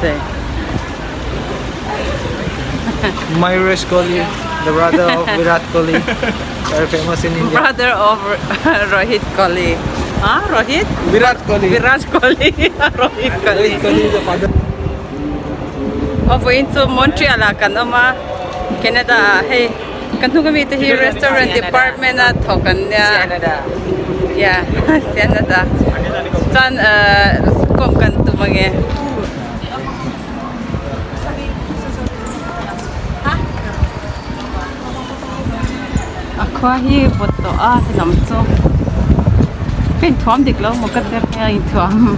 say? Mayuresh Kohli, the brother of Virat Kohli, very famous in India. Brother of Rohit Kohli. Huh? Rohit? Virat Kohli. Virat Kohli. Rohit Kohli. Rohit Kohli is the father. Vawiin chu Montreal ah kan awm a, Canada ah hei kan hnung ami te hi restaurant department a thawk an nia yeah Canada chuan ahh kawm kan tum ange. A khua hi vawt tawh a helam chu ka inthuam dik lo maw ka tia ka inthuam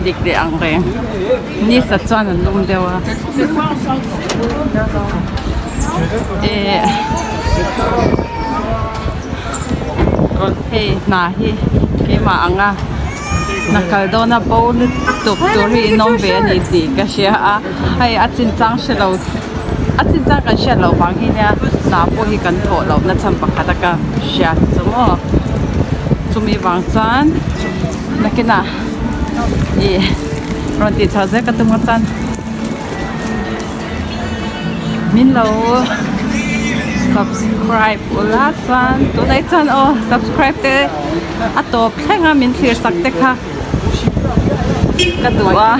dik leh ang reng ni sa chuan an lum deuh a eh hei hna hi keimah ang a hna kal dawn a bo lutuk tur hi in awm ve a ni tih ka hria a hei a chinchang hre lo. A chinchang kan hriat loh vang hi nia hna pawh hi kan thawh loh na chhan pakhat a ka hriat chu maw chumi vang chuan nakinah ih rawn tih chhoh zel ka tum ang chuan min lo subscribe ula chuan tunah chuan aw subscribe te a tawp thleng a min thlir sak te kha. Ka duh a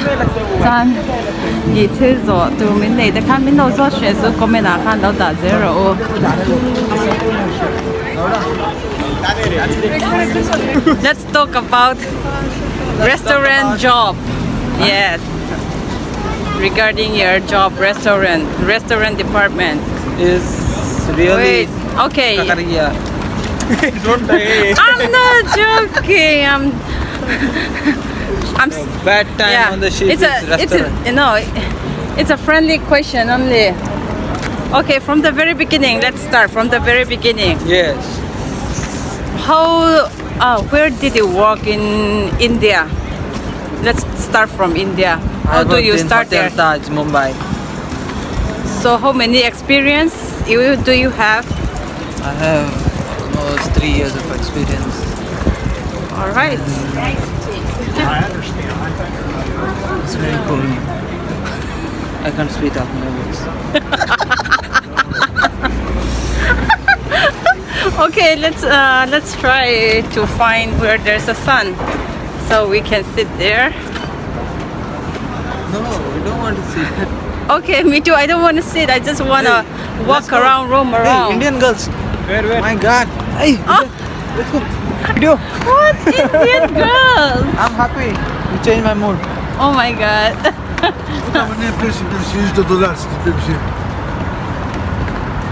chuan ih thil zawh tur min nei te khan min lo zawt hreh chu comment ah khan lo dah zel rawh u. Let's talk about restaurant job yes regarding your job restaurant restaurant department Is really wait okay Kakaria. I'm not joking I'm I'm Bad time yeah on the ship it's is a it's a restaurant. you know it's a friendly question only okay from the very beginning let's start from the very beginning Yes. how uh, where did you work in India let's start from India I how do worked you in start Hotel there Taj, Mumbai. so how many experience you do you have I have almost 3 years of experience. all right It's very cold. I can't speak up my words. Okay, let's uh, let's try to find where there's a sun, so we can sit there. No, we don't want to sit. Okay, me too. I don't want to sit. I just wanna Hey, walk let's go. around, roam Hey, around. Indian girls. Where, where? My God. Hey, let's go. Video. What Indian girls? I'm happy. You changed my mood. Oh my god.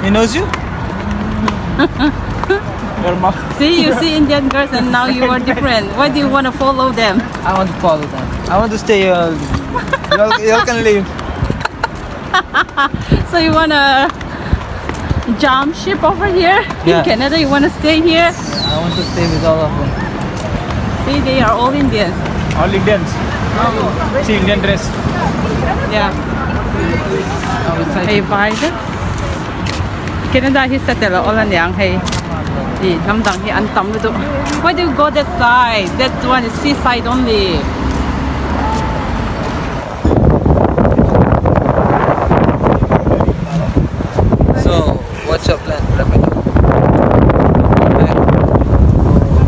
He knows you? Your mom. See, you see Indian girls, and now you are different. Why do you want to follow them? I want to follow them. I want to stay here. Y'all can leave. So you wanna jump ship over here Yeah. in Canada? You wanna stay here? I want to stay with all of them. See, they are all Indians. All Indians. See Indian dress. Yeah. Hei vai vek. Canada hi settle a awl aniang hei ih hnam dang hi an tam lutuk. Why do you go that side? That one is seaside only. So, what's your plan? Rapido? Back.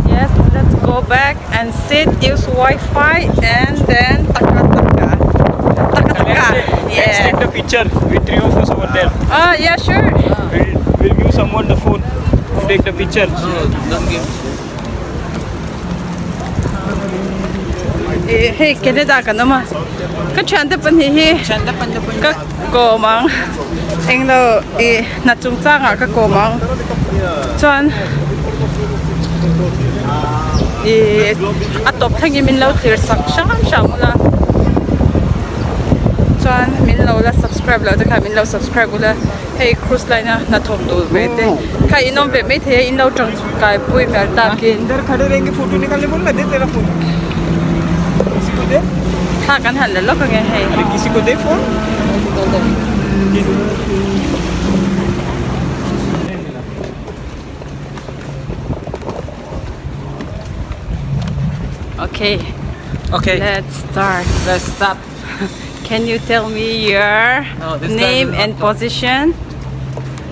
Yes, let's go back and sit, use Wi-Fi and then taka taka. Taka taka. Let's Yes. take the picture with three of us over there. Ah, yeah, sure. We'll give someone the phone to take the picture. No, don't give. Ih hei Canada kan awm a ka thiante pahnih hi ka kawm ang englo ih hna chungchangah ka kawm ang chuan ih a tawp thlengin min lo thlir sak hram hram ula chuan min lo la subscribe loh te khan min lo subscribe ula hei cruise line a hnathawk duh ve te kha in awm ve maithei a in lo tangkai pui hmel takin thla kan han la lawk ange hei. Okay. Okay. Let's start. Let's start. Can you tell me your No, this guy name will not and talk. position?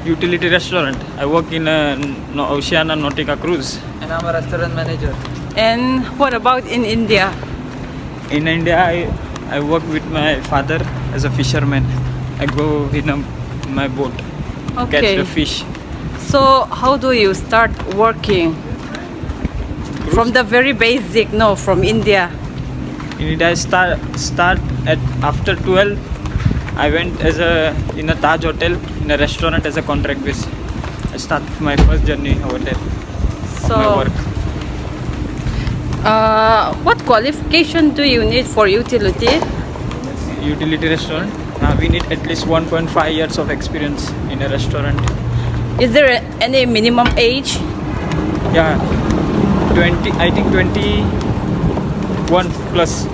Utility restaurant. I work in a no, Oceana Nautica cruise. And I'm a restaurant manager. And what about in India? In India, I, I work with my father as a fisherman. I go in a, my boat, Okay. catch the fish. So how do you start working? From the very basic, no, from India. In India, I start start at after 12. I went as a in a Taj hotel in a restaurant as a contract base. I start my first journey over there of So my work. what qualification do you need for utility? Utility restaurant. We need at least 1.5 years of experience in a restaurant. Is there any minimum age? Yeah, 20. I think 21 plus.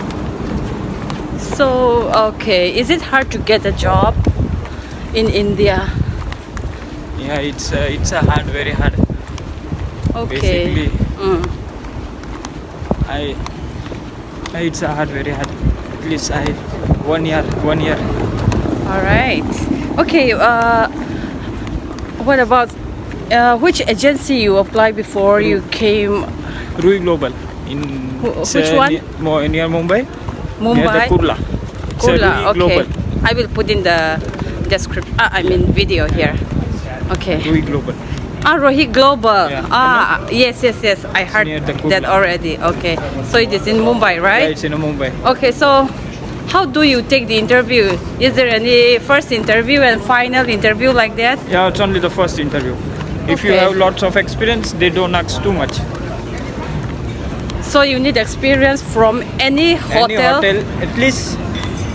So, okay, is it hard to get a job in India? Yeah, it's a hard, very hard. Okay. Basically, Mm. I it's a hard, very hard. At least I 1 year, 1 year. All right. Okay. What about which agency you apply before you came? Rui Global in it's, which one? Near Mumbai, near the Mumbai. Kurla. It's a Kurla. Rui Okay. Global. I will put in the description. I mean video here. Okay. Rui Global. Ah, Rohi Global. Yeah. Ah, yes, yes, yes. I heard near the that Kurla. already. Okay. So it is in Mumbai, Yeah, right? it's in Mumbai. Okay, so how do you take the interview? Is there any first interview and final interview like that? Yeah, it's only the first interview. If you Okay. have lots of experience, they don't ask too much. So you need experience from any hotel, Any hotel, at least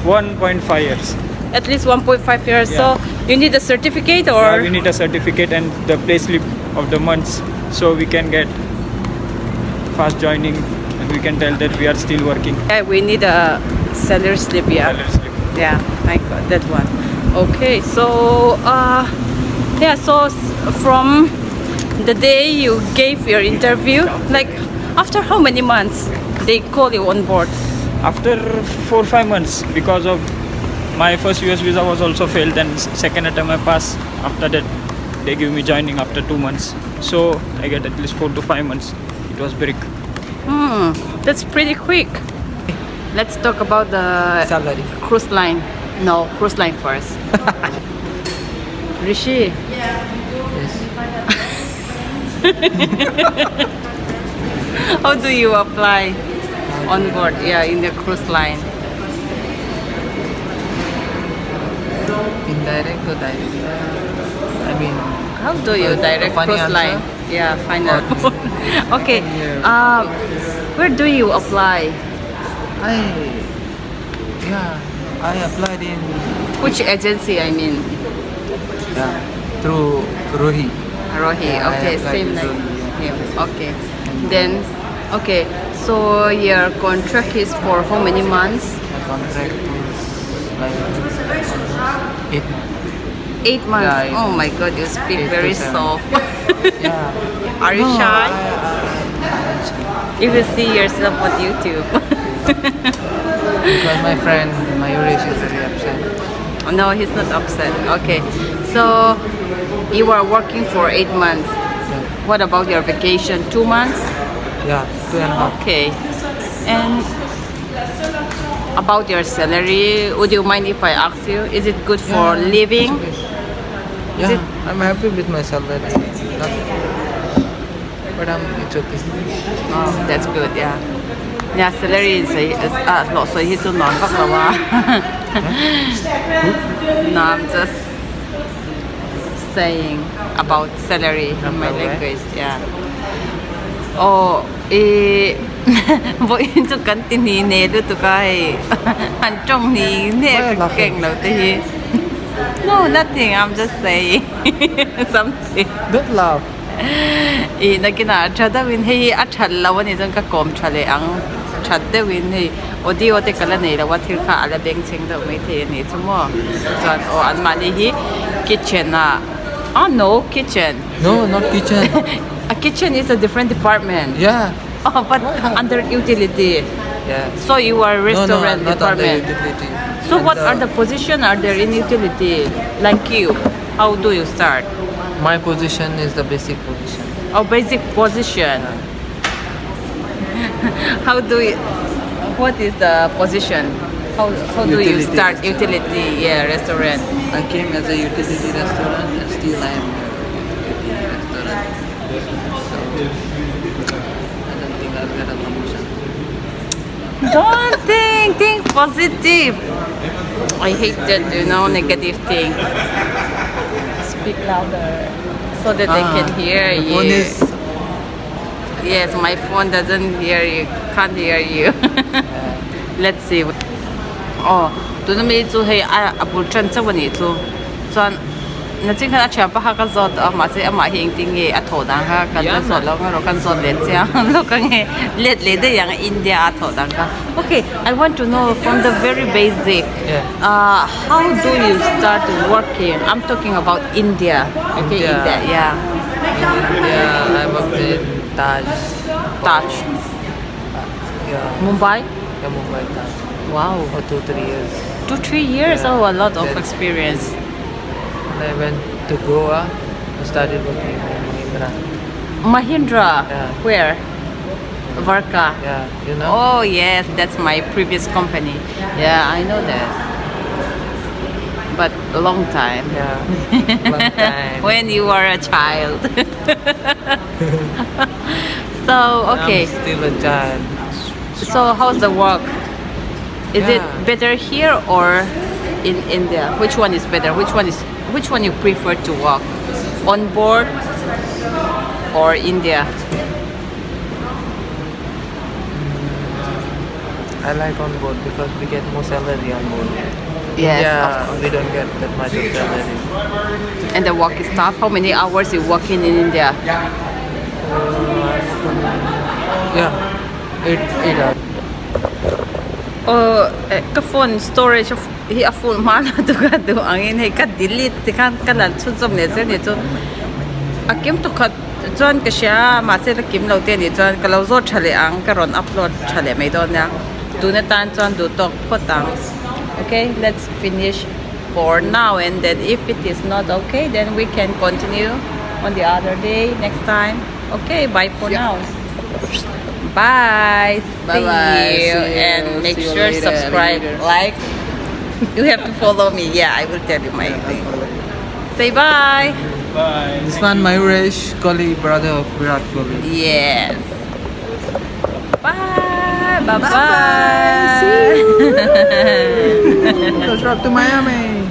1.5 years. at least 1.5 years. Yeah. So you need a certificate or Yeah, we need a certificate and the pay slip of the months so we can get fast joining and we can tell that we are still working. Yeah, we need a salary slip. Yeah, Salary slip. yeah, I got that one. Okay, so yeah, so from the day you gave your interview, like after how many months they call you on board? After 4 5 months, because of my first US visa was also failed and second attempt I passed. After that, they give me joining after 2 months. So I get at least 4 to 5 months. It was break. That's pretty quick. Let's talk about the Salary. cruise line. No, cruise line first. Rishi. Yes. How do you apply on board? Yeah, in the cruise line. Indirect or direct? I mean, How do you A- a direct funny cruise answer? line? Yeah, final. Okay. Yeah. Where do you apply? I yeah, I applied in Which agency? I mean, yeah through Rohi. Rohi. Yeah, I Okay, applied same with like Rohi, yeah. him. Okay. Then, okay. So your contract is for how many months? My contract is like 8 months. 8 months. Yeah, 8 Oh my God, you speak 8 to very 7. soft. Yeah. Are you No, shy? I, You will see yourself on YouTube. because my friend Mayuresh is very upset. No, he's not upset. Okay. So you are working for 8 months. Yeah, What about your vacation? 2 months? yeah, 2.5. Okay. And about your salary, would you mind if I ask you? Is it good for Yeah, living? it's okay. Yeah, it- I'm happy with my salary. Not, but I'm it's okay. Oh, that's good. Yeah. Yeah, salary is is 落水迄阵暖北了哇。No, I'm just saying about salary in my language. Yeah. Oh, eh, vawiin chu kan ti hni hne lutuk a hei an tawng hni hne Why are you ka laughing? keng lo te hi. No, nothing. I'm just saying something. Don't laugh. I nakinah tha deuhin hei a that lo a nih chuan ka kawm tha leh ang that deuhin hei audio te ka la nei lo a thil kha a la beng chheng deuh maithei a nih chu maw chuan aw anmahni hi kitchen ah ah no kitchen No, not kitchen. A kitchen is a different department. Yeah. Oh, but under utility. Yeah. So you are No, no, restaurant I'm not on the department. utility. So I'm what are the position are there in utility? Like you, how do you start? My position is the basic position. Oh, basic position. How do you? What is the position? How do you Utility start restaurant. utility? Yeah, restaurant. I came as a utility restaurant and still I am a utility restaurant. So I don't think I'll get a promotion. Don't think positive. I hate that, you know, negative thing. Speak louder so that they can hear the you. Phone is Yes, my phone doesn't hear you, can't hear you. Let's see. Oh, tuna mi chu hei a a bul tan chauh a nih chu chuan nachin khan a thian pa kha ka zawt a mahse amah hi engtin nge a thawh dan kha kan la zawt lo ang erawh kan zawt let chiang lawk ang e let leh daih ang India a thawh dan kha. Okay, I want to know from the very basic ah how do you start working? I'm talking about India. Okay, India, yeah. India, I worked in Taj. Taj. Yeah. Mumbai? Yeah, Mumbai Taj. Wow. For 2-3 years. 2-3 years? Yeah. Oh, a lot of Then experience. And I went to Goa and started working in Mahindra. Mahindra? Yeah. Where? Varka. Yeah, you know? Oh yes, that's my previous company. Yeah, I know that. But a long time. Yeah, long time. When you were a child. So, okay. I'm still a child. So how's the work? Is it Yeah. better here or in India? Which one is better? Which one you prefer to work? On board or India? I like on board because we get more salary on board. Yes, Yeah, of course. we don't get that much of salary. And the work is tough. How many hours you working in India? Yeah, 8 hours. Oh, ka phone storage hi a full ma la tu ka du angin hei ka delete ti khan ka la chhunzawm leh zel ni chu a kim tu khat chuan ka hria mahse la kim lo te ni chuan ka lo zawt tha leh ang ka rawn upload tha leh mai dawn nia tuna tan chuan duh tawk phawt ang. Okay, let's finish for now and then if it is not okay then we can continue on the other day next time. Okay, bye for now. Bye. Bye See bye. you. See you. And make See you sure later, subscribe, alligator. like. You have to follow me. Yeah, I will tell you my thing. Say bye. Bye. This one Mayuresh Kohli, brother of Virat Kohli. Yes. Bye. Bye bye. Bye. See you. Let's rock to Miami.